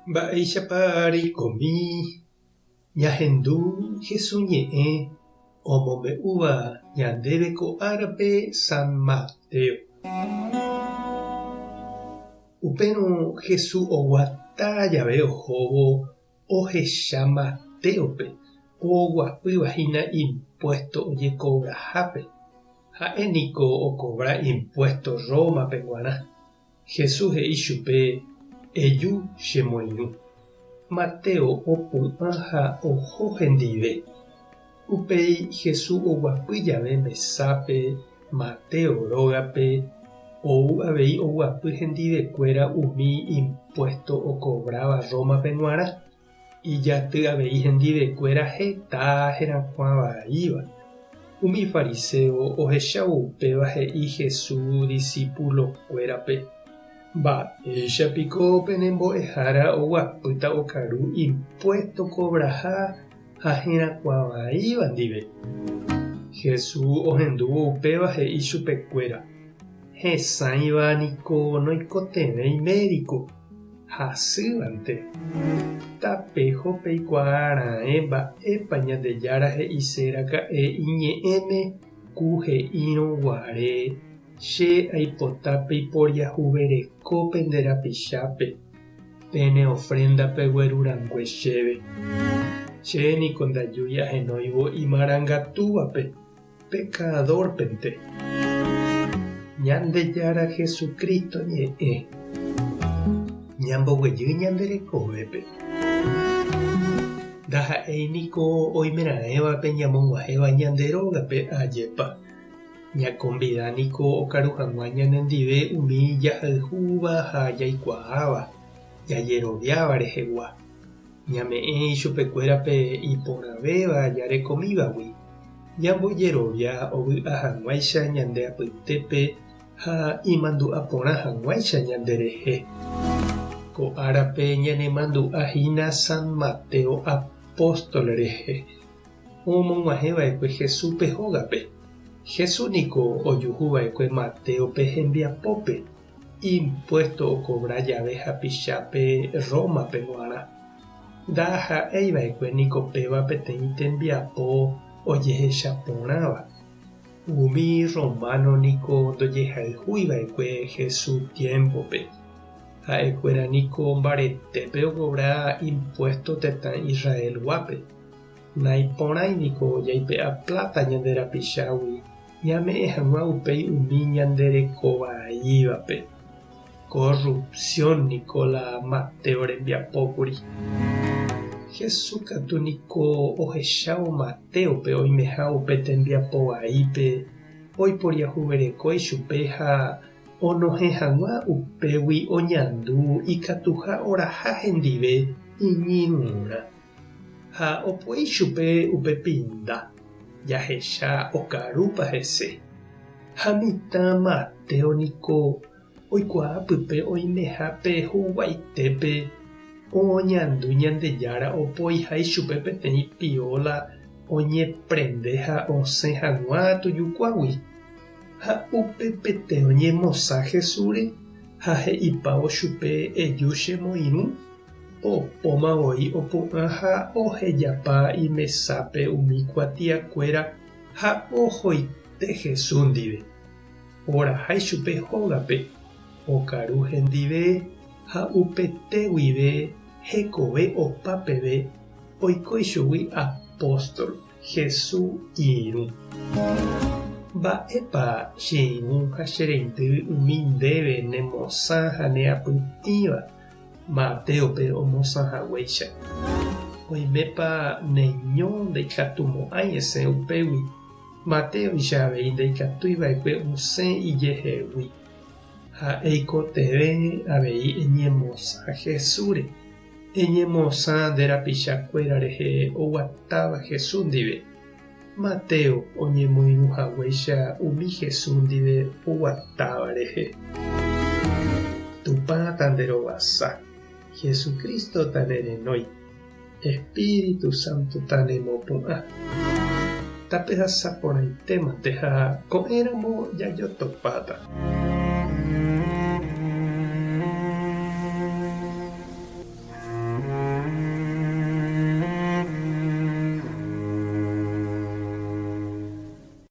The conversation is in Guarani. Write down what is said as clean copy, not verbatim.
Mba'éichapa reikomi ñahendu Jesús ñe'ẽ omombe'úva ñandéve ko árape San Mateo. Upérõ Jesús oguata jave ohóvo ohecha Matéope oguapýva hína impuésto ojekovrahápe. Ha'e niko okovra impuésto Rómape g̃uarã. Jesús he'i chupe, Eju che moirũ. Mateo opu'ã ha oho hendive. Upéi Jesús oguapy jave mesápe Mateo rógape, ou avei oguapy hendivekuéra umi impuésto okovráva Rómape g̃uarã. Ijaty avei hendivekuéra heta herakuã vaíva. Umi fariséo ohechávo upéva he'i Jesús disipulokuérape, Mba'éicha piko pene mbo'ehára oguapýta okaru impuésto kovraha ha herakuã vaíva ndive? Jesús ohendúvo upéva he'i chupekuéra, Hesãiva niko noikotevẽi médiko. Hasývante. Tapeho peikuaa raẽ mba'épa Ñandejára he'ise raka'e iñe'ẽme ku he'írõ guare, Che aipota peiporiahuvereko pende rapichápe, pene ofrénda pegueru rangue chéve. Che niko ndajúi ahenóivo imarangatúvape, pekadórpente. Ñandejára Jesucristo ñe'ẽ ñamboguejy ñande rekovépe. Ndaha'éi niko oimeraẽvape ñamog̃uahẽva ñande rógape ajépa. Ñakonvida niko okaru hag̃ua ñanendive umi jahayhúva ha jaikuaáva, jajeroviáva rehegua. Ñame'ẽ ichupekuéra pe iporãvéva jarekomívagui, ñambojerovia ovy'a hag̃uáicha ñande apytépe ha imandu'a porã hag̃uáicha ñanderehe. Ko árape ñanemandu'a hína San Mateo apóstol rehe, omog̃uahẽva'ekue Jesúspe hógape. Jesús niko ojuhuva'ekue Matéope hembiapópe, impuésto okovra jave hapichápe Rómape g̃uarã. Ndaha'éi va'ekue niko péva peteĩ tembiapo ojehecha porãva. Umi rrománo niko ndojehayhúi va'ekue Jesús tiémpope. Ha'ekuéra niko mbaretépe okovra impuésto tetã Israelguápe. Naiporãi niko jaipe'a pláta ñande rapichágui ñame'ẽ hag̃ua upéi umi ñande reko vaívape. Corrupción niko la Mateo rembiapókuri. Jesús katu niko ohechávo Matéope oimeha upe tembiapo vaípe, oiporiahuvereko ichupe ha onohẽ hag̃ua upégui oñandu ikatuha oraha hendive iñirũrã. Ha opoi chupe upe pinda, jahecha okarúpa hese. Ha mitã Mateo niko oikuaa pype oimeha pe huguaitépe oñandu Ñandejára opoiha ichupe peteĩ pióla oñeprende ha osẽ hag̃ua tujukuágui. Ha upepete oñemosã Jesúsre ha he'ipávo chupe eju chemoirũ, Opóma voi opu'ã ha ohejapa imesápe umi kuatiakuéra ha ohoite Jesús ndive. Oraha ichupe hógape, okaru hendive ha upete guive hekove opa peve oiko ichugui apóstol, Jesús irũ. Mba'épa che irũ ha che reindy umi ndéve nemosã ha neapytĩva? Matéope omosã haguéicha. Oimépa neño ndaikatumo'ãi esẽ upégui? Matéoicha avei ndaikatúi va'ekue osẽ ijehegui. Ha eikotevẽ avei eñemosã Jesúsre, eñemosã nde rapicha kuéra rehe oguatáva Jesús ndive. Mateo oñemoirũ haguéicha umi Jesús ndive oguatáva rehe. Tupã tanderovasa, Jesucristo tanerenói, Espíritu Santo tanemopu'ã. Tapehasa porãitémante ha ko'ẽramo jajotopáta.